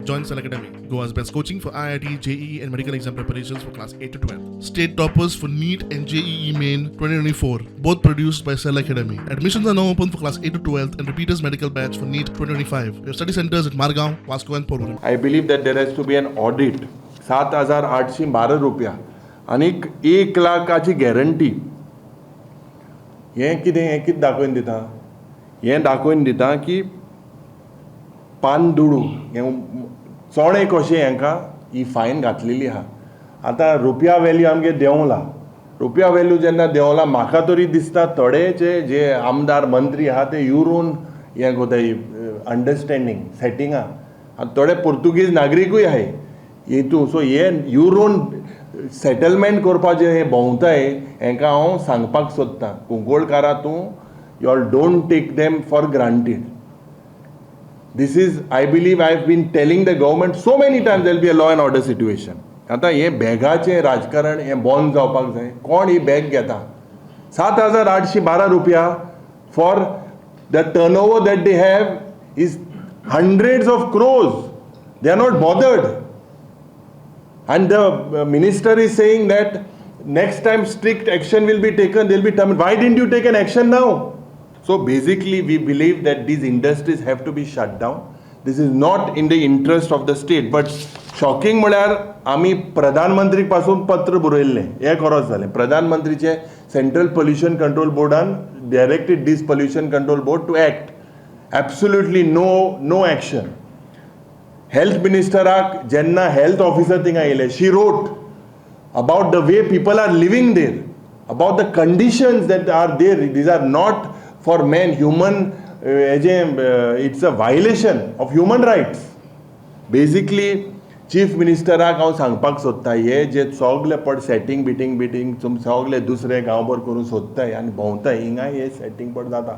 Join Cell Academy, Goa's best coaching for IIT, JEE, and medical exam preparations for class 8 to 12. State toppers for NEET and JEE Main 2024, both produced by Cell Academy. Admissions are now open for class 8 to 12 and repeaters medical batch for NEET 2025. We have study centers at Margao, Vasco, and Porvorim. I believe that there has to be an audit. 7812 रुपया आनीक 1 लाखाची guarantee, हें कितें? हें कितें दाखोवन दिता? हें दाखोवन दिता की पान दुडू हें चोणे कशें हांकां ही फायन घातलेली आहा. आतां रुपया वेल्यू आमगे देंवला. रुपया वेल्यू जेन्ना देंवला, म्हाका तरी दिसता थोडेचे जे आमदार मंत्री आहा ते युरोन हें करताय, अंडरस्टँडींग सेटिंगां, आनी थोडे पुर्तुगीज नागरिकूय आहाय हेतू. सो हे युरोन सेटलमेंट करपाचें हे भोंवताय. हेंकां हांव सांगपाक सोदतां, कुंकळकारा, तूं you all don't take them for granted. This is, I believe, I have been telling the government so many times, there'll be a law and order situation. आतां हें बॅगाचें राजकारण हें बंद जावपाक जाय. कोण ही बॅग घेता 7812 रुपया for the turnover that they have is hundreds of crores? They are not bothered. And the minister is saying that next time strict action will be taken, they'll be terminated. Why didn't you take an action now? So basically, we believe that these industries have to be shut down. This is not in the interest of the state. But shocking म्हळ्यार आमी प्रधानमंत्री पासून पत्र बरयल्लें. हें खरोच जालें, प्रधानमंत्रीचे सेंट्रल पोल्युशन कंट्रोल बोर्डान directed this pollution control board to act. Absolutely no action. Health मिनिस्टराक जेन्ना हेल्थ ऑफिसर थिंगा येयले, she wrote about the way people are living there, about the conditions that are there. These are not for man, human, हेजें, it's a violation of human rights. Basically, chief मिनिस्टराक हांव सांगपाक सोदता, हे जे सगले पड setting beating beating तुम सगले दुसरे गांवभर करून सोदताय आनी भोंवताय, हिंगाय हे सेटींग पड जाता.